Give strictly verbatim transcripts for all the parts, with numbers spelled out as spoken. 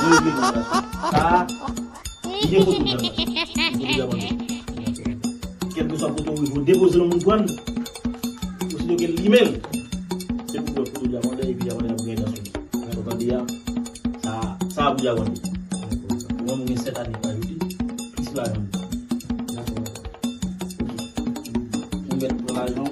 Sa, li gen foto dyaman. Gen foto dyaman. Kèlkeswa kote ou rive, ou depoze l, yon moun pran l. Osito ke l limen l, se pou pran foto dyaman epi dyaman ap gen nan sou li. Ou tande a? Sa, sa a pou dyaman. Mwen, mwen gen sèt ane pa yo di, plis lajan. Ou mèt pran lajan,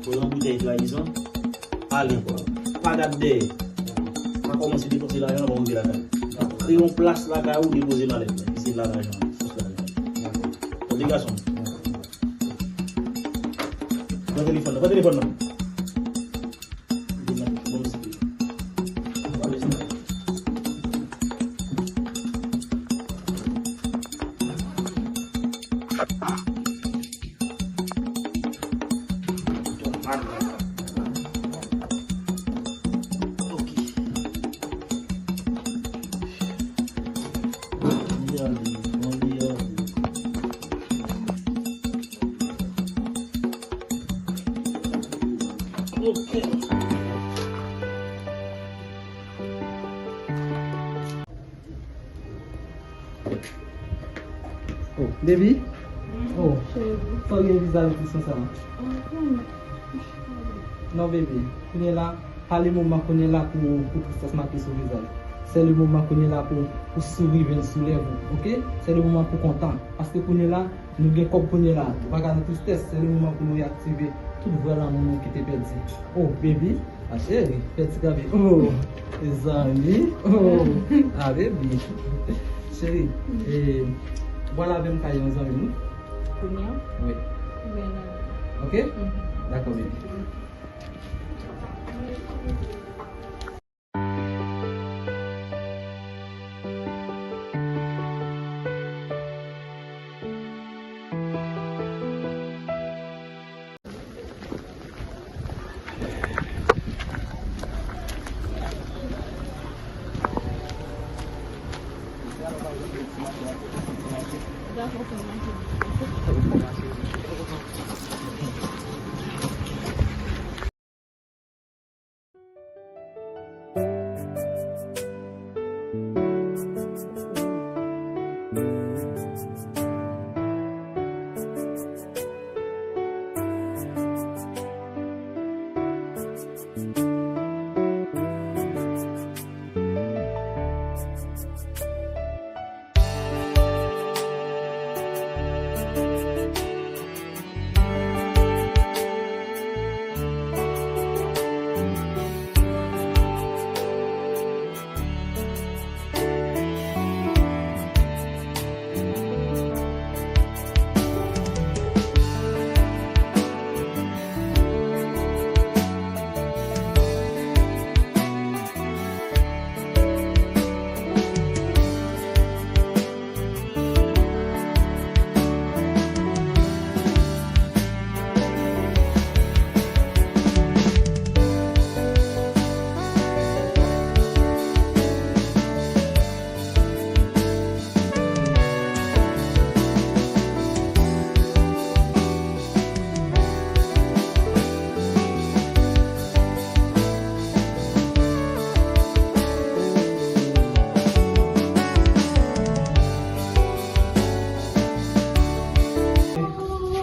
pran yon boutèy trayizan, ale. Pa gad dèyè. Pa kòmanse depanse lajan anvan w rive lakay. Kreye yon plas lakay ou, depoze malèt la. Se la lajan, sous lajan. Tande gason. Pran telefòn nan, pran telefòn nan. Ok. Oh, baby. Oh, fò gen vizaj sou sa. Non, baby. Kounye la, pa le moman kounye la pou, pou tristès make sou vizaj. Se le moman kounye la pou, pou souri vin sou lèv ou, ok? Se le moman pou kontan. Paske kounye la, nou gen kòb kounye la, nou pa ka nan tristès, se le moman pou nou reaktive tout vrè lanmou nou ki te pèdi. Oh, baby, ma chérie, fè ti kanpe. Oh, mezanmi. Oh, ah, baby. Cheri, e, bò la menm kay yon zanmi nou. Kounye a? Wi. Oubyen nan. Ok? Mhm. Dakò, baby.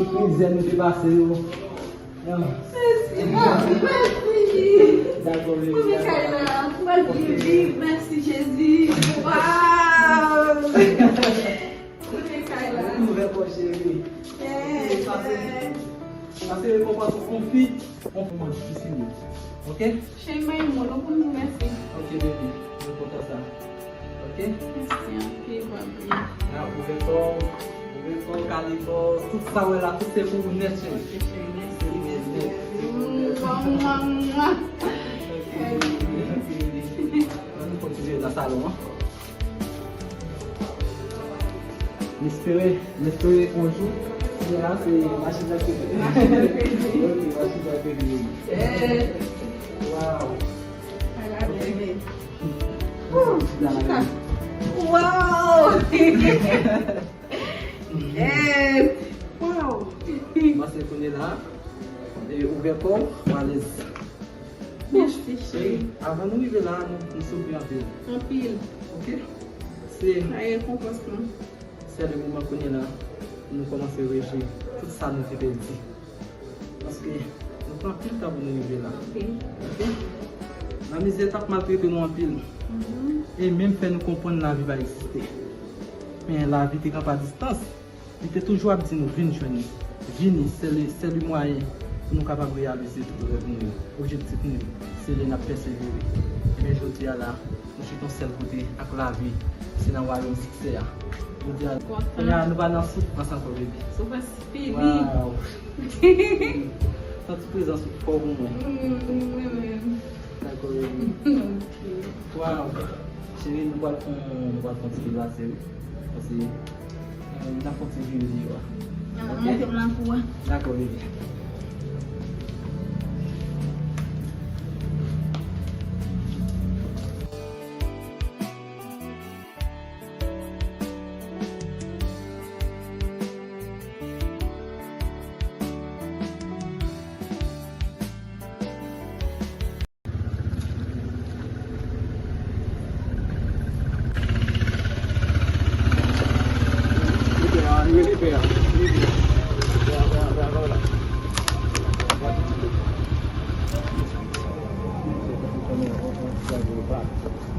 Tout mizè nou te pase yo. Mèsi, mèsi, mèsi. Dakò, mèsi. Pou Mikayla, pou Bondye viv, mèsi Jezi. Waw! Pou Mikayla. Ouvè kò cheri. Yes. Pase, pase rekonpans ou konfi, on pou mwen difisil yo. Ok? Cheri, mwen, mwen, nou konn di mèsi. Ok, baby. Mwen kontan sa. Ok? Mèsi anpil, papi. La, ouvè kò w, ouvè kò w, kale kò w, tout sa w wè la, tout se pou ou nèt, cheri. Ok, cheri, mèsi, mèsi, mèsi. Mwa, mwa, mwa. Ok, baby. Ann kontinye nan salon an. M espere, m espere yon jou, kounye a se machin nan kredi. Machin nan kredi. Ok, machin nan kredi. Eh. Waw. Ala bebe. Woo! Chita. Waw! Eh. Waw! M panse kounye la, e ouvè kò w, w alèz. Mèsi, cheri. Avan nou rive la, nou, nou soufri anpil. Anpil. Ok? Se Sa e rekonpans lan. Sèl moman kounye la, nou kòmanse rejwi tout sa nou te pèdi. Paske nou pran anpil tan pou nou rive la. Ok. Ok? Lamizè t ap maltrete nou anpil. Mhm. E menm fè nou konprann lavi pa egziste. Men lavi te kanpe a distans. Li te toujou ap di nou, "Vin jwenn li. Vini, sèl, sèl mwayen pou nou kapab reyalize tout rèv nou yo, objektif nou yo. Se lè n ap pèsevere." Ebyen, jodi a la, nou chita yon sèl kote ak lavi. Se nan wayòm siksè a. Jodi a, kounye a, nou pa nan soufrans ankò, baby. Soufrans fini. Waw. Santi prezans ou fò pou mwen. Mm, mwen menm. Dakò, baby. Ok. Waw. Cheri, nou pral fè yon, nou pral fè yon ti delase, wi. Paske, eh, n ap fè yon ti vire deyò a. Ah, ok? Montre m lakou a. Dakò, bebe.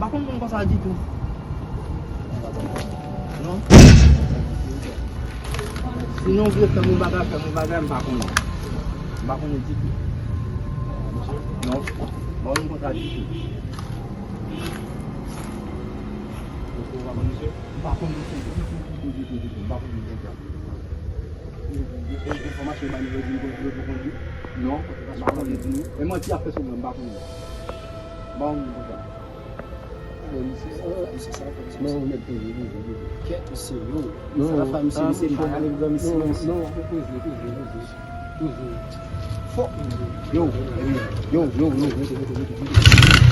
M pa konn moun konsa ditou. Non. Sinon, vle fè m yon bagay, fè m yon bagay, m pa konnen. M pa konnen ditou. Non, m pa konn konsa ditou. M pa konn misye ditou, ditou, ditou, ditou. M pa konn konsa. E, e, enfòmasyon yo ba nou, yo di nou, yo di nou konn li. Non, m pa konn li ditou. E manti ap fè sou mwen, m pa konn li. M pa konn konsa. Bon, misye, misye sa fè misye. Non, nèg poze, poze, poze. Kèt, misye, yo. Misye la fè misye, misye pa ale vre misye, non, misye. Non, poze, poze, poze. Poze. Fò. Yo, yo, yo, yo, yo.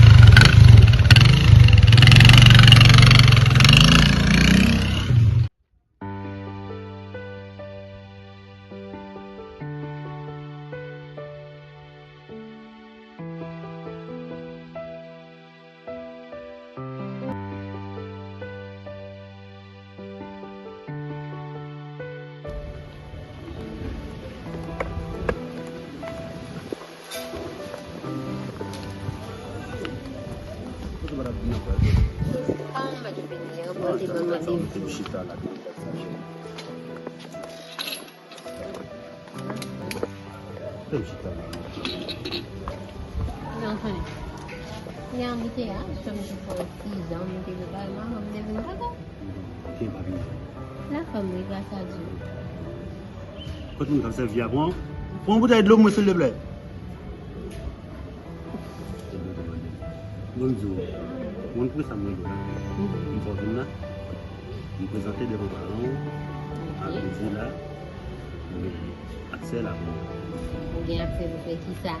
Yon konnen. Lè an mete a, jòm te fè ti zanmi te prepare m avan m te vin papa. Gen pa vini. La fanm wi, gras a Dye. Kot moun k ap sèvi a? Pran, pran yon boutèy dlo pou mwen, silteplè. Bon, m di w, moun pou sa mwen la. M fè w vin la. M prezante devan paran w. Ak Lizila. Ou gen aksè la pou mwen. Ou gen aksè pou fè kisa?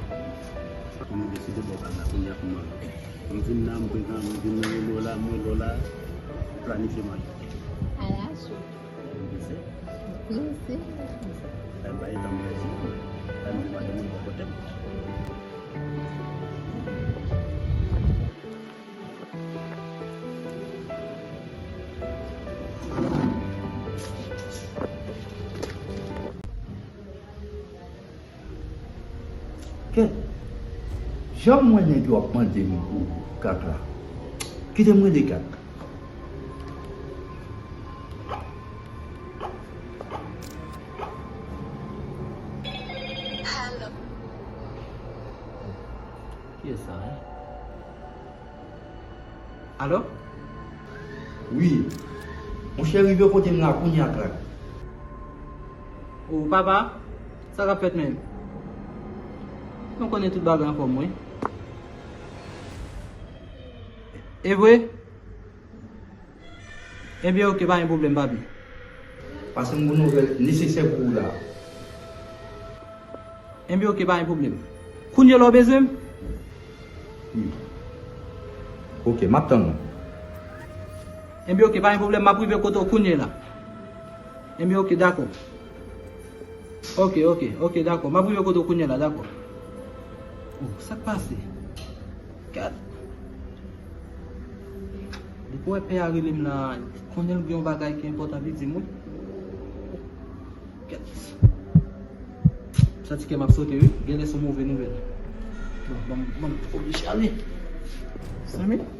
Mwen deside bò pa la kounye a pou mwen. M vin la, m prezan, m vin nan rele w la, m rele w la, planifye maryaj. Ala chou. Ou prese? Ou prese? Sa m pa gen tan m prese. Sa m di madanm mwen bò kote m. Kèt! Jan m wè nèg yo ap mande m pou Kak la, kite m rele Kak. Kiyès sa, en? Alo? Wi. Monchè, rive kote m la kounye a, Kak. O, papa, sa k ap fèt menm? Nou konnen tout bagay anfòm, wi. E vre? Ebyen, oke, pa gen pwoblèm, papi. Pase m gon nouvèl nesesè pou ou la. Ebyen, oke, pa gen pwoblèm. Kounye la w bezwen m? Wi. Oke, m ap tann ou. Ebyen, oke, pa gen pwoblèm, m ap rive kote w kounye la. Ebyen, oke, dakò. Oke, oke, oke, dakò. M ap rive kote w kounye la, dakò. O, sa k pase? Gad. Depi w wè pè a rele m la, konnen l gen yon bagay ki enpòtan li di m, wi. Gad. M santi kè m ap sote, wi. Genlè se yon move nouvèl. Bon, bon, bon, oblije ale. Zanmi. Mèsi.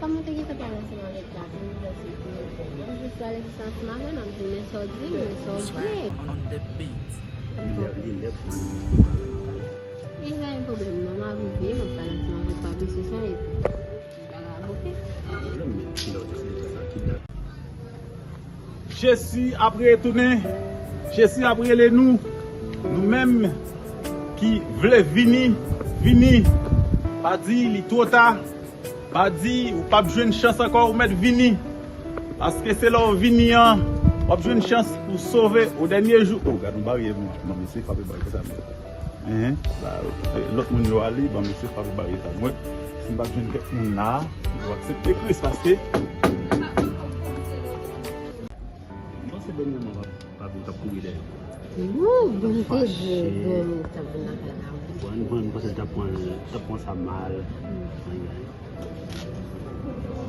Kòman w te gentan pale ansanm avèk Jacqueline, mwen jis pale ansanm avè l, m ap di, men sa w di, men sa w di. Li lè, li lè pou li. Li pa gen pwoblèm non, m ap rive, m ap pale ansanm avèk Papi sou sa, epi m pral avoke. Jesi ap retounen. Jesi ap rele nou. Nou menm ki vle vini, vini. Pa di li two ta. Pa di ou p ap jwenn chans ankò, ou mèt vini. Paske se lè w vini an, w ap jwenn chans pou w sove o dènye jou. O, gad yon baryè pou mwen. Non, mesye, frape baryè sa. Enhen. Ba, lòt moun yo ale, ban mesye frape baryè sa. Mwen, si m pa t jwenn kèk moun la, yo aksepte Kris, paske m panse bèl moman, pa, pa pou t ap kouri dèyè. Ou, bon, te di, bon, t ap vin nan kay la, wi. Bon, m panse l t ap pran, t ap pran sa mal. Ay, ay.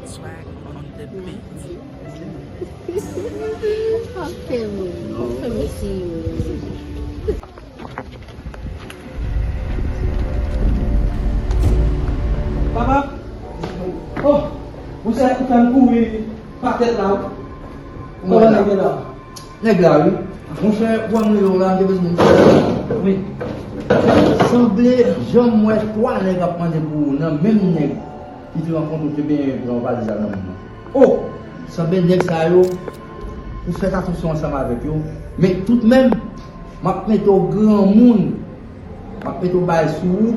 Swag on the beat. Ok, wi. Ok, mèsi, wi. Papa! Oh! Monchè, ou fè m kouri pa tèt la, wi. Kòman nèg yo la? Nèg la, wi. Monchè, pou m rele w la, m te bezwen di w. Wi. Sanble, jan m wè twa nèg ap mande pou ou nan menm nèg ki te rankontre w te benyen pran valiz la nan men w. Oh! Sanble nèg sa yo, ou fè atosyon ansanm avèk yo. Men toutmenm, m ap mete w granmoun. M ap mete w bagay sou ou,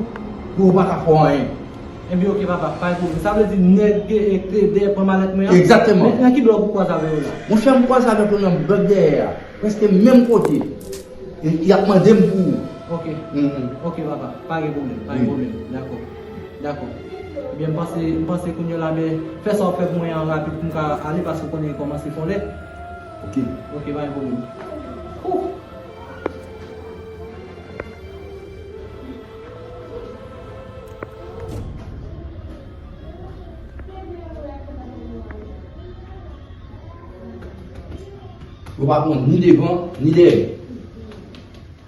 pou ou pa ka fè w anyen. Ebyen, oke, papa, pa gen pwoblèm. Sa vle di nèg te, te dèyè pran malèt mwen an? Egzakteman. Men nan ki blòk ou kwaze avè yo la? Monchè, m kwaze avèk yo nan blòk dèyè a. Prèske menm kote. E, y ap mande m pou ou. Oke. Mhm. Oke, papa. Pa gen pwoblèm. Pa gen pwoblèm. Dakò. Dakò. Ebyen, m panse, m panse kounye a la, men fè sa w ap fè pou mwen an rapid pou m ka ale, paske w konnen l kòmanse fè yon lè. Oke. Oke, pa gen pwoblèm. Ouh. Yo pa bon ni devan, ni dèyè.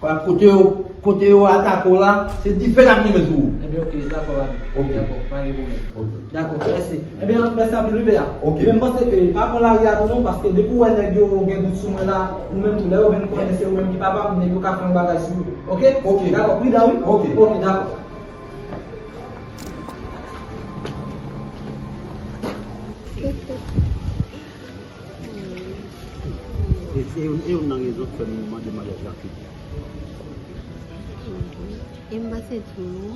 Kote yo, kote yo atake w la, se dife n ap limen sou ou. Ebyen, oke, dakò, papi. Oke. Dakò, pa gen pwoblèm. Oke. Dakò, mèsi. Ebyen, mèsi anpil, wi, pè a. Oke. Men m panse ke pa pran lari a tou non, paske depi w wè nèg yo gen dout sou mwen la, ou menm tou, lè yo vin konnen se ou menm ki papa m, nèg yo ka fè yon bagay sou ou. Oke? Oke. Dakò, pridan, wi. Oke. Oke, dakò. E, e, e youn nan rezon k fè m mande maryaj la tou. Mhm. E m panse tou,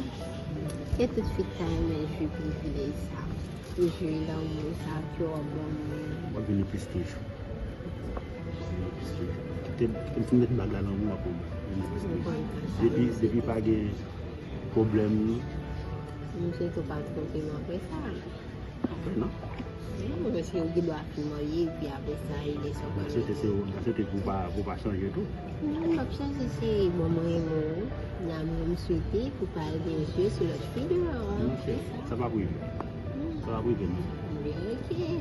e tout fi ta renmen jwi privilèj sa. Jwi lanmou sa, kè w ap ban moun. W ap vini plis toujou. W ap vini plis toujou. Kite, kite m fin met blag la nan men w, w ap vini plis toujou. Depi, depi pa gen pwoblèm. M swete w pa twonpe m apre sa. Apre non. Non, paske ou gen dwa fin marye, epi apre sa, e lè sa w pral swete se ou, m swete pou w pa, pou w pa chanje tou. Non, m p ap chanje, se bon, mwen renmen w. Nan mwen, m swete pou w pa al gen je sou lòt fi deyò a. Non, se sa. Sa p ap rive. Hmm. Sa p ap rive, non. Ebyen, oke. M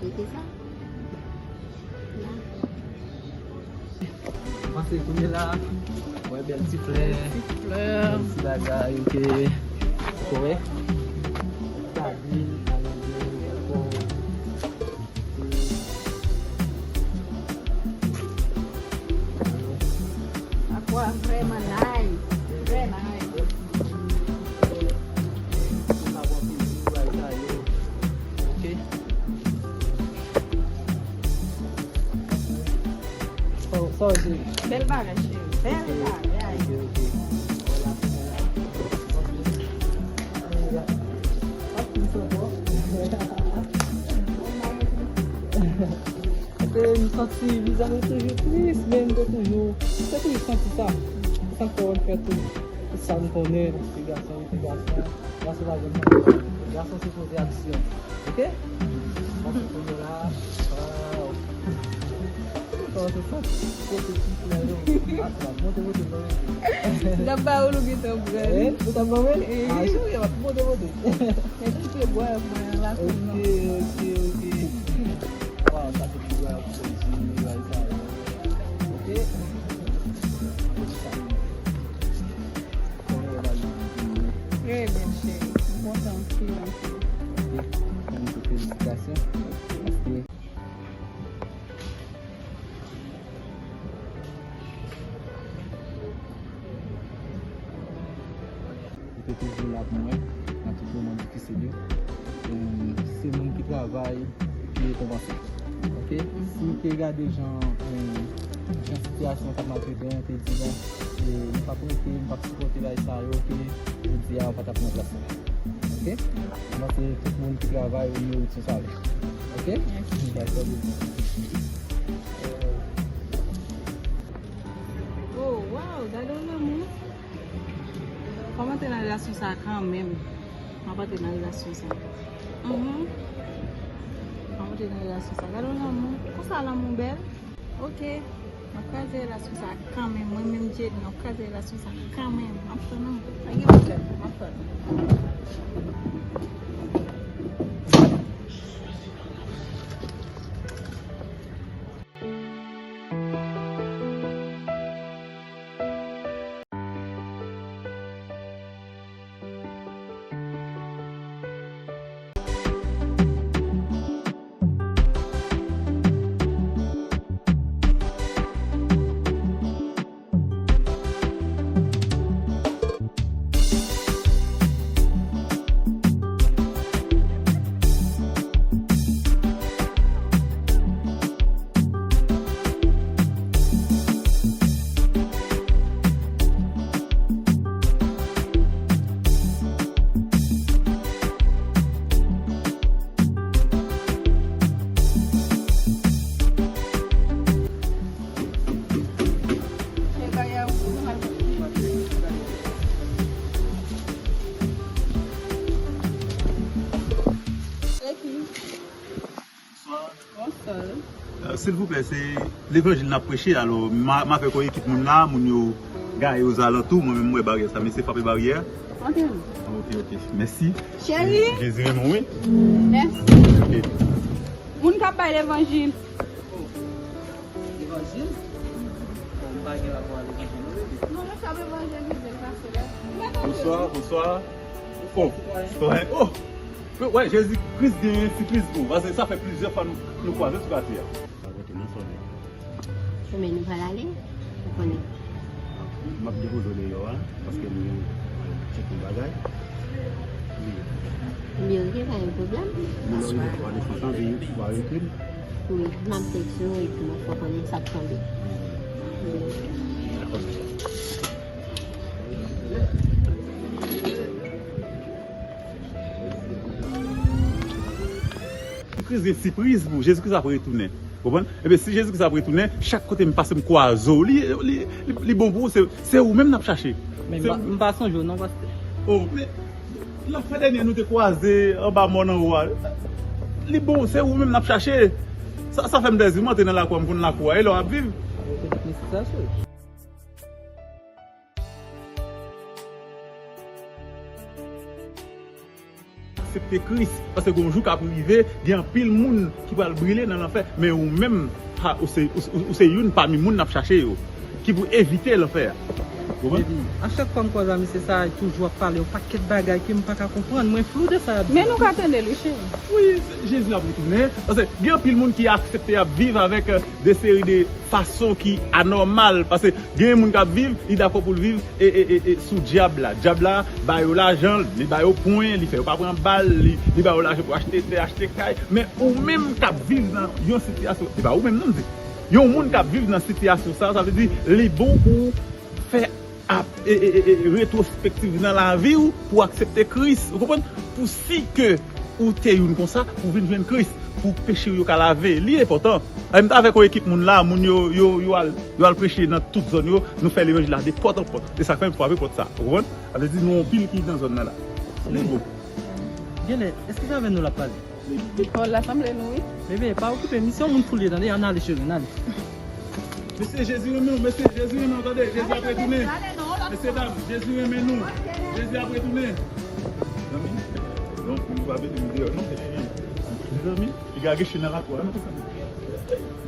swete sa. Dakò. Panse kounye la, wè bèl ti flè, ti flè, bèl ti bagay, oke. Kòrèk. Sa di, alonje, bèl kò. Akwa vrèman nice, trè nice. Oke. Sa w di? Bèl bagay, cheri. Bèl bagay. Ok, ok. Paske m santi vizaj ou toujou tris, men m te toujou, m te toujou santi sa. Se sa k fè w fè tou. E Sa m konnen, se gason, se gason. Gason pa janm manti. Gason se poze aksyon. Oke? Paske kounye la, ah, oh, se sa, se sa ki fè yo. Ah, sa, monte, monte, monte. N ap ba ou, nou gentan pran. Eh, ou t ap ban mwen? Eh. Ah, se vre, monte, monte. Mete pye bwa mwen la pou nou. Oke, oke, oke. Waw, sa se pye bwa pou soti, bagay sa yo. Oke. Trè bèl, cheri. M kontan anpil, anpil. Oke. Anpil felisitasyon. Paske Ou te toujou la pou mwen nan tout moman difisil yo. Em, se moun ki travay ki rekonpanse. Oke? Si w te gade jan, em, jan sitiyasyon an t ap maltrete w, ou te di, "Bon, e, m p ap rete, m p ap sipòte bagay sa yo, ke jodi a ou pa t ap nan plas la." Oke? Mwen se tout moun ki travay ou merite yon salè. Oke? Mèsi. Dakò, baby. Oh, wow, gade yon lanmou. Fò m antre nan relasyon sa a kanmenm. M ap antre nan relasyon sa a. Mhm. Fò m antre nan relasyon sa a. Gade yon lanmou. Konsa lanmou bèl. Oke. M ap kraze relasyon sa a kanmenm. Mwen menm, Jade, m ap kraze relasyon sa a kanmenm. M ap tann ou. Pa gen pwoblèm. M ap tann ou. Bonswa. Euh, silvouplè, se levanjil n ap preche, alò, m a, m avèk yon ekip moun la, moun yo gaye ozalantou, mwen menm, m wè baryè sa, mesye frape baryè a. Ok. Ok, ok, mèsi. Cheri. Jezi renmen w, wi. Mèsi. Ok. Moun k ap bay levanjil. Levanjil? Bon, m pa gen rapò a levanjil, non, bebe. Non, men sa levanjil, li vle pase la. Bonswa, bonswa. Oh, oh. Wè, Jezi Kris genyen sipriz pou ou. Paske sa fè plizyè fwa nou, nou kwaze sou katye a. Pa pote nan sòlèy. Ou men nou pral ale, ou konnen. M ap depoze w deyò a, paske m gen, m al tcheke yon bagay. Wi. Ebyen, oke, pa gen pwoblèm. Nimewo telefòn nan, veye, w a ekri m. Wi, m ap tekste w epi m ap fè w konnen sa k tonbe. Wi. Dakò, sista. Jezi Kris gen sipriz pou ou. Jezi Kris ap retounen. Konprann? Ebyen, si Jezi Kris ap retounen, chak kote m pase m kwaze w, li, li, li, li bon pou ou, se, se ou menm n ap chache. Men m pa, m pa sonje w non, pastè. Oh, men, lòt fwa dènye nou te kwaze anba mòn anwo a. Li bon, se ou menm n ap chache. Sa, sa fè m plezi, m antre nan lakou a, m konn lakou a, e la w ap viv. Yo te met mesaj sa, cheri. Aksepte Kris, paske gen yon jou k ap rive, gen anpil moun ki pral brile nan lanfè, men ou menm, ha, ou se, ou, ou, ou se youn pami moun n ap chache yo, ki pou evite lanfè a. Ou konprann? Baby, a chak fwa m kwaze a misye sa, li toujou ap pale yon pakèt bagay ke m pa ka konprann. Mwen flou de sa l ap di. Men nou ka tande l, wi, cheri. Wi, Jezi ap retounen. Paske gen anpil moun ki aksepte y ap viv avèk, euh, de seri de fason ki anòmal. Paske gen moun k ap viv, li dakò pou l viv e, e, e, e sou dyab la. Dyab la ba yo lajan, li ba yo pwen, li fè yo pa pran bal, li, li ba yo lajan pou achte tè, achte kay. Men ou menm k ap viv nan yon sitiyasyon, se pa ou menm non m di. Yon moun k ap viv nan sitiyasyon sa, sa vle di li bon pou w fè ap, e, e, e, e, retwospektiv nan lavi w pou w aksepte Kris. Ou konprann? Pou si ke ou te youn konsa, ou vin jwenn Kris, pou peche w yo ka lave. Li enpòtan. Menm avèk yon ekip moun la, moun yo, yo, yo al, yo al preche nan tout zòn yo, nou fè levanjil la de pòt an pòt. E sa k fè m frape pòt sa. Ou konprann? Sa vle di nou anpil ki nan zòn nan la. Li bon. Genlè, èske se avè nou l ap pale? Paul la sanble nou wi. Bebe, pa okipe, misyon moun foule, tande, ann ale cheri, ann ale. Mesye, Jezi renmen w, mesye, Jezi renmen w, tande, Jezi ap retounen. Mesye dam, Jezi renmen nou. Jezi ap retounen. Zanmi, donk, nou pa mete nou deyò, non, mesye. Mezanmi, piga gen chen nan lakwa, non?